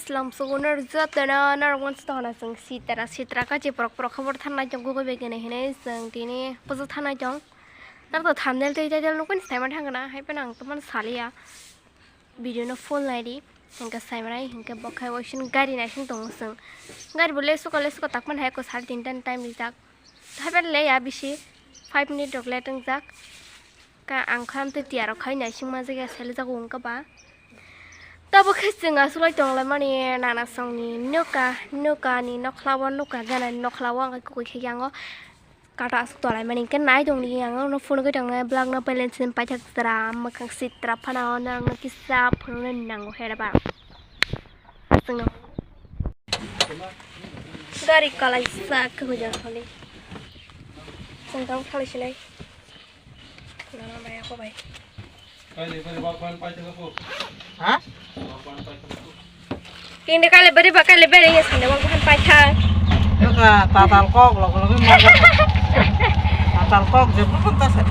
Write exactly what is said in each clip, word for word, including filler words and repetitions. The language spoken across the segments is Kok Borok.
Salam sugunur jotno norok mansi tohona chwng sitra sitra kachi porok porok khobor thanai chong gugui bai kene hinui chwng tini puju thanai chong. Norok to thumbnail tei title nukui sai man thang na hai phano ang tomon saliya. Video no full nai di, hingke sai manai hingke bo khai waising gari naising tongo chwng. Gari bo lesuka lesuka tak man hai ko sari tinta ni time rijak. Hai phano le ya bisi five minute rok late wngjak. Ka ang kha amtwi tiyar rok khai naising manjak ya salijago wngkha ba. Tabuk khe chwng achuklai tonglaimani nana songni nuka, nuka ni nokhlao, nuka gana ni nokhlao ang khe kukui khe yango kato aswk tolaimani hwnkhe nai tongdi ang no phunugui tongo vlog no pailen sini paithak sra mwkhang sitra phano norokno kisa phunuknani nango khe ba. Chwngno gari kalaisa khe hujak thali. Chwng tamo thali sinai. Nana bai ako bai. Kaile bari bak ban pai thangko. Ha? Bak ban pai thangko. Kinde kaile bari bak kaile bari ya sinde bak ban pai thang. Yoga tatal kok lok lok ma. Tatal kok je pun ta sa.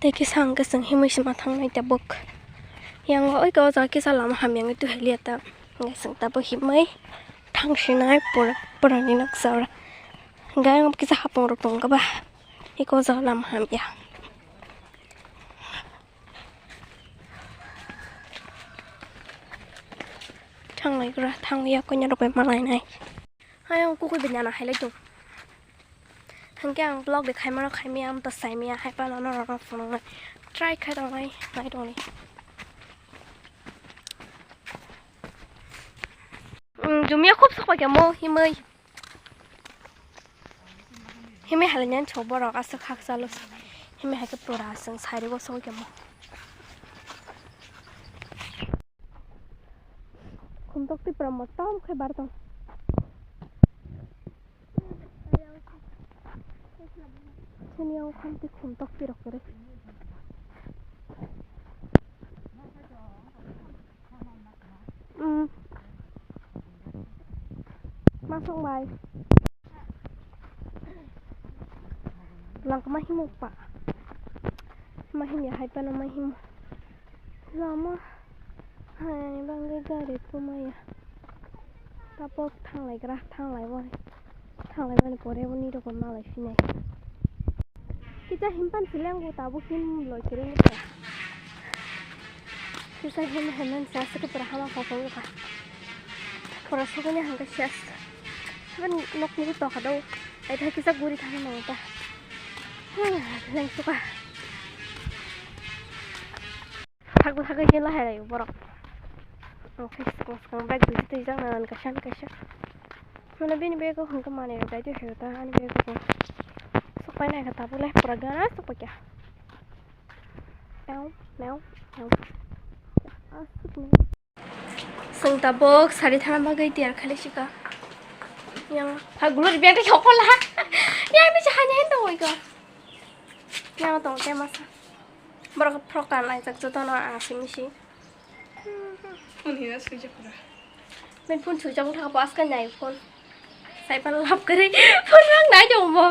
Tei kisa hwnkhe chwng himwi se ma thangnai tabuk. Yang o oika o jaga kisa lama hamya wngwi tuhailiya ta. Hwnkhe chwng tabuk himwi thangsinai pura, purani noksa oro. Hwnkhe ayang kisa hapung rok tongkha ba. Eko o jaga lama hamya. Thanglaigra, thangwi yakoina rok bai malainai. Ayang kukui bai nana hailai tong. Hwnkhe ang vlog de khaimano khaimaya, amta saimaya, hai phano norokno phunuknai try khai tongnai, nai tongni. Jumia khub sok paikha mo himwi. Himwi halai nang chok borok aswk khakchalo. Himwi hai khe pura aswk sari o sok khe mo. Khumtok tipra motom khe bar tong. Chini o khamti khumtok pirok kwrwi. Mm. Masong bai. Langkama himukpa. Mahimya hai phano mahim. Lama hai bangwi gari kumaya. Tabok thanglaigra, thanglaibo. Thanglaimani pore bo nirok malai sinai. Kisa himpan silengo tabok him loi kwrwngkha. Kisa him himpan sa se kwpra hama khokol kha. Pora sokoni hangka sias. Himpan nok ni tokha do. Ai thai kisa guri thangma nang ta. Lengsuka. Thakbo thakgwi se lahai laio borok. Ang khe swkang swkang bike duitu twijak nang ani kaisa ani kaisa. Mane bini bego hwnkhe manwi rok daitwi khaio ta ani bego bo. Sokpai naikha tabuk le pura gana sokpaikha. Meow, meow, meow. Aswk meow. Chwng tabuk sari thana bagwi tiyar khailai sika. Yang ha gulur biyang tei hokol ha. Yang ni sahani hen tongoi ko. Yang tong te masa. Borok frok kan laijak jotono asing misi. Phone hina swijak pura. Min phone swijak wngkha bo aswk nai phone. Sai pan lap kwrwi phone mang nai jong bo.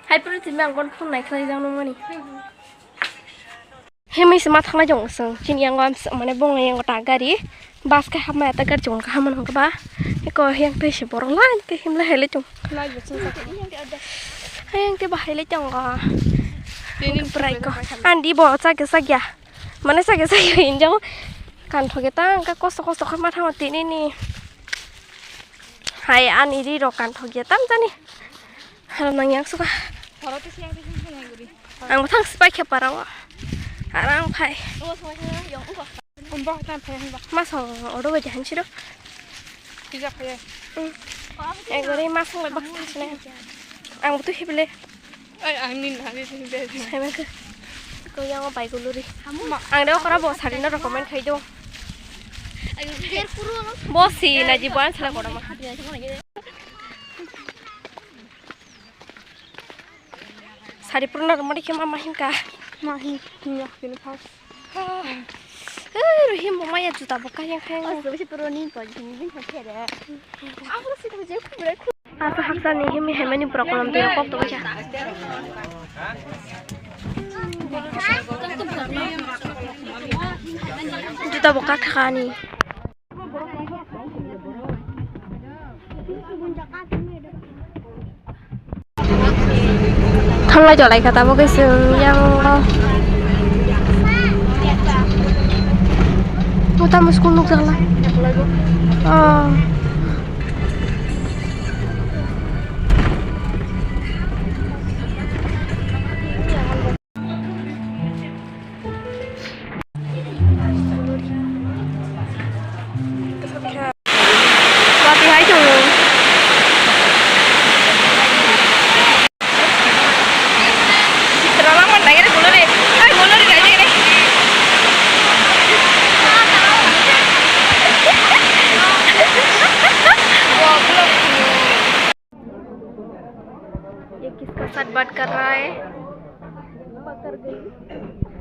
Hai phuru timi ang bon phone nai khlai jang nung mani. Himwi se ma thangnai jong chwng chini yango am mane bongni yango ta gari. Bus khe hapmaya ta gari chwng kaham mano hwnkhe ba. Eko yang twi se borok lai khe himlai hai lai chwng. Hai yang twi bahai lai chwng. Tini prai ko. Andi bo chakhe chakya. Mane chakhe chakya hinjao. Kanthokhe ta wngkha kosto kosto khe ma thango tini ni. Hai ani ri rok kanthokya tam jani. Hala nang yang suka. Ang bo thang sipai khe para o. Arang phai. Masa oro bai jahan siro. Ekbare masang bai bak thasne. Ang bo tu hibile. Ai, ang nin hari sini beri. Hai mangkhe. Ko yang bai guluri. Ang de okra bo sari no recommend khai do. Bo si na ji bo an sala kono ma. Sari purna rok mari khe ma mahin ka. Mahin ya kini pas. Ruhi mo maya juta bo kayang kayang. Asa haksani himi hemani borok kolom twi kok tongwi kha. Juta bo kathakani. Thanglai jolai kha tabuk kaisa yang. Mota muskul nuk jakla. Oh. Watwi hai tongo. Sitra langmani nangya guluri. Hai guluri nangya gini. ये किसका साथ बात कर रहा है? पकड़ गई।